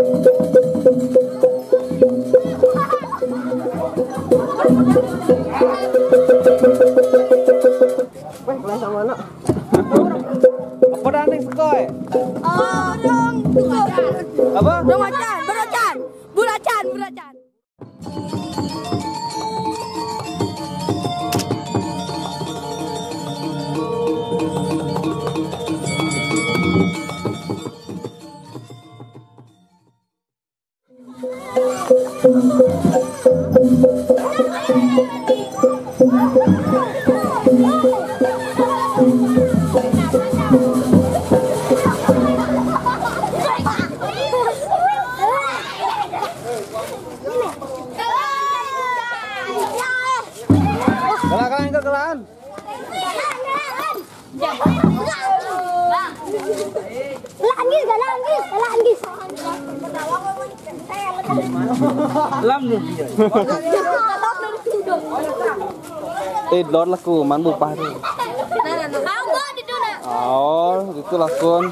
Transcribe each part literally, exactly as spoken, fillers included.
Weh, kelas sama anak. Apa dah ning sekoe? Oh, dong, tunggu. Apa? Dong macan, beracan. Bulacan, bulacan. Kalah, kalah, itu kalahan. Langgis, langgis, langgis. Lam nu. Eh, dor laku, man bupah tu. Oh, itu lakun.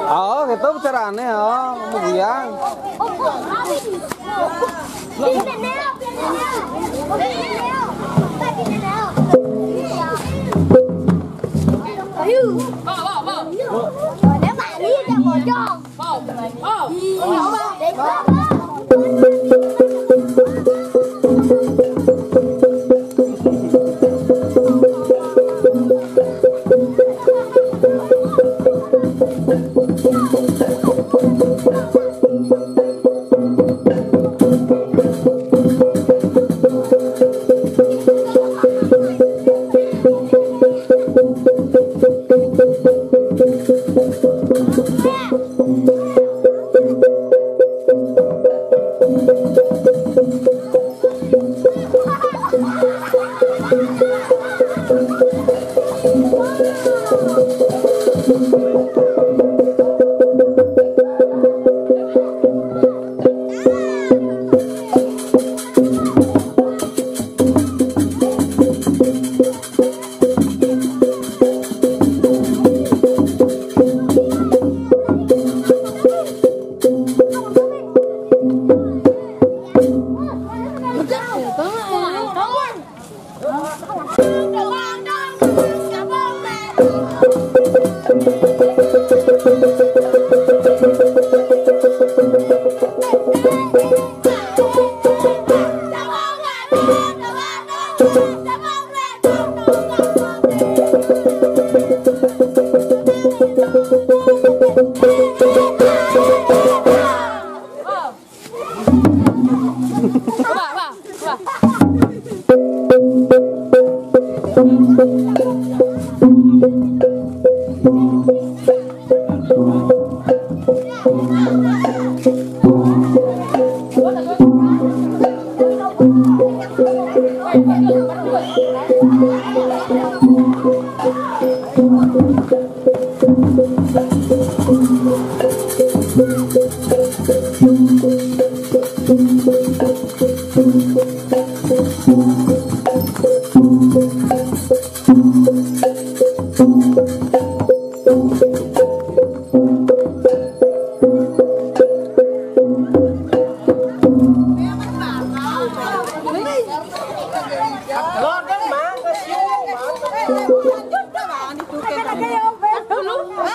Oh, gitu bicaranya, oh, mau biang.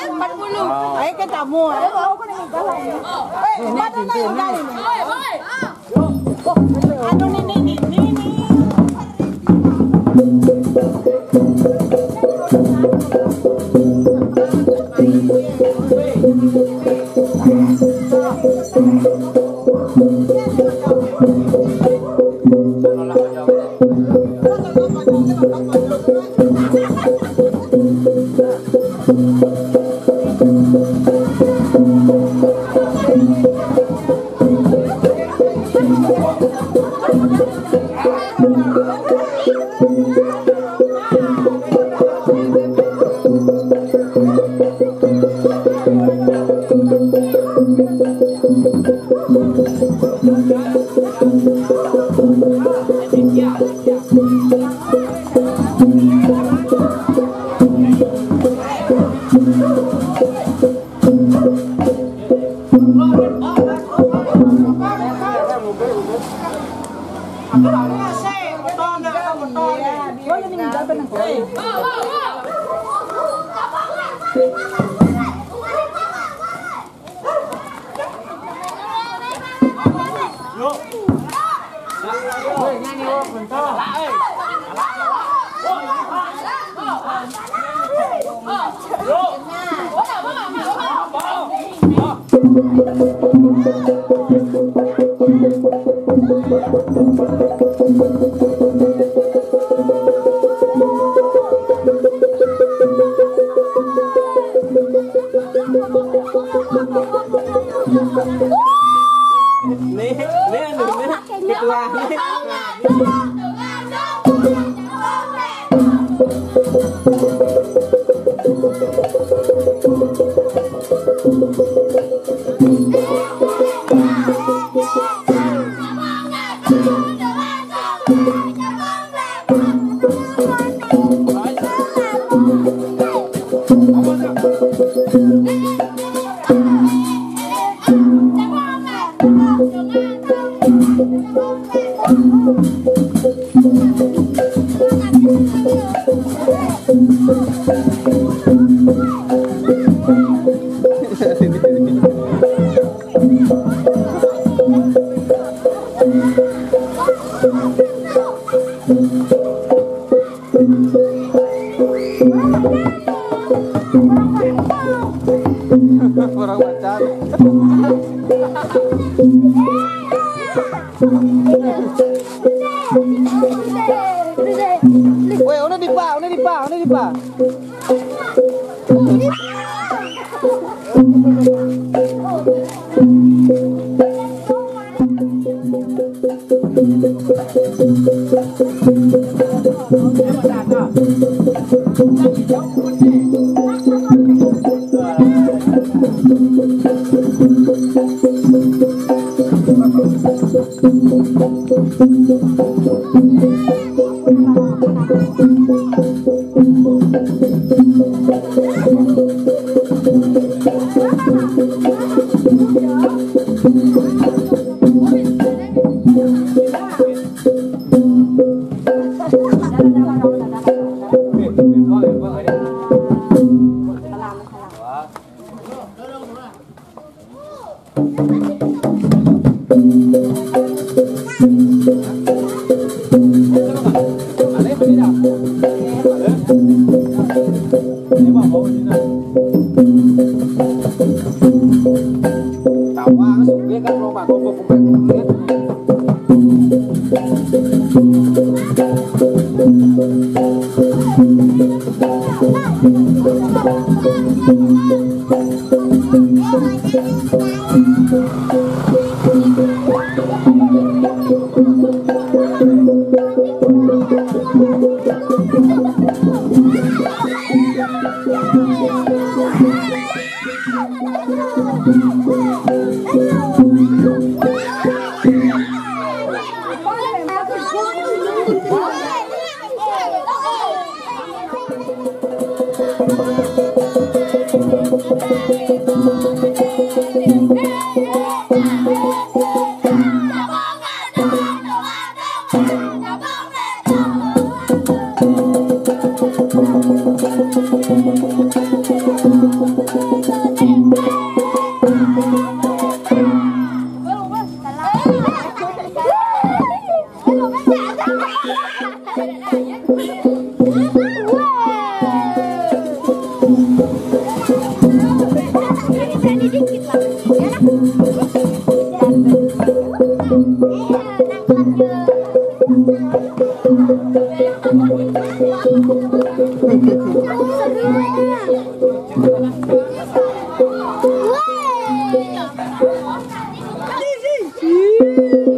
Empat puluh. Ayo ke tamu, ayo. Anu, ini, ini, ini. Nih, nih, nih, nih, ketuanya. Orang pacar. Weh, ono di pa, ono di pa, ono di pa.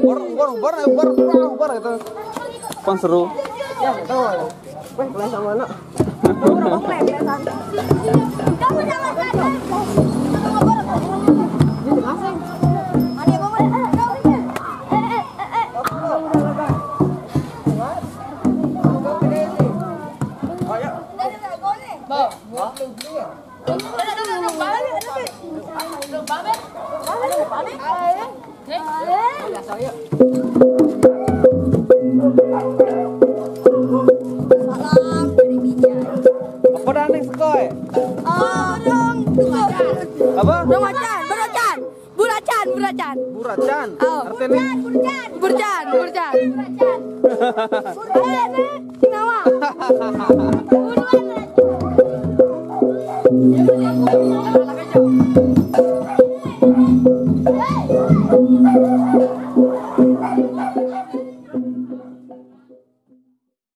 Bor, bor, bor, bor, bor, bor, gitu. Pan seru. Weh, kelas sama anak. Salam dari Binjai. Apa dah ning sekoe? Orang tua. Apa? Orang macan, beracan. Buracan, buracan. Buracan. Oh. Artinya? Buracan, buracan. Buracan, buracan. Buracan. Buracan. Nama? Buruan.